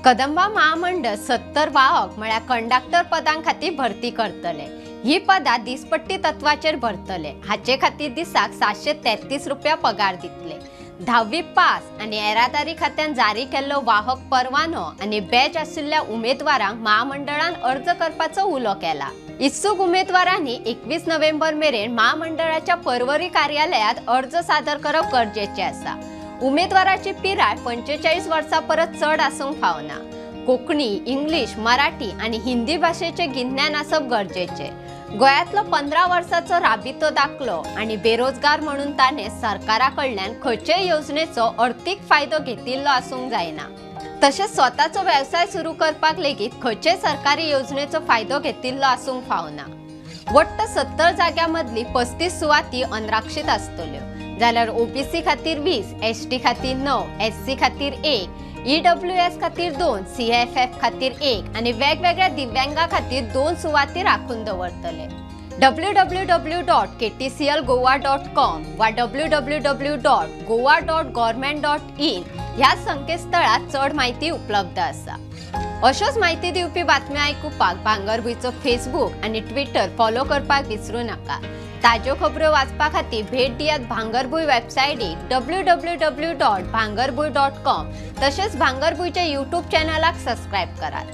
कदंबा महामंडळ 70 वाहक म्हळ्यार कंडक्टर पदां खातीर भरती करतले. ही पदां दिसपट्टी तत्वाचेर भरतले. हाचे खातीर दिसाक 733 रुपया पगार दितले. 10वी पास आनी येरादारी खात्यान जारी केल्लो वाहक परवानो आनी बॅच आशिल्ल्या उमेदवारांक महामंडळान अर्ज करपाचो उलो केला. इत्सूक उमेदवारांनी 21 नोव्हेंबर मेरेन महामंडळाच्या परवरी कार्यालयात अर्ज सादर करप गरजेचें आसा. उमेदवाराची पिराय 45 वर्सां परस चड आसूंक फावना. कोंकणी, इंग्लीश, मराठी आनी हिंदी भाशेचें गिन्यान आसप गरजेचें. गोंयांतलो 15 वर्सांचो राबितो दाखलो आनी बेरोजगार म्हणून ताणें सरकारा कडल्यान खंयचेय येवजणेचो अर्थीक फायदो घेतिल्लो आसूंक जायना. तशेंच स्वताचो वेवसाय सुरू करपाक लेगीत खंयचेय सरकारी येवजणेचो फायदो घेतिल्लो आसूंक फावना. वट्ट 70 जाग्यां मदली 35 सुवाती अनराक्षीत आसतल्यो, जाल्यार ओबीसी खातीर 20, एसटी खातीर 9, एससी खातीर 1, ईडब्ल्यूएस खातीर 2, सीएफएफ खातीर 1 आनी वेगवेगळ्या दिव्यांगा खातीर 2 सुवाती राखून दवरतले. www.ktclgoa.com वा www.goa.government.in ह्या संकेतस्थळार चड म्हायती उपलब्ध आसा. अश्योच म्हायती दिवपी बातम्यो आयकुपाक भांगरभूंयचो फेसबूक आनी ट्विटर फॉलो करपाक विसरूं नाका. ताज्यो खबऱ्यो वाचपा खातीर भेट दियात भांगरभूंय वेबसायटीक www.bhangarbhuy.com तशेंच भांगरभूंयच्या यूट्यूब चॅनलाक सबस्क्रायब करात.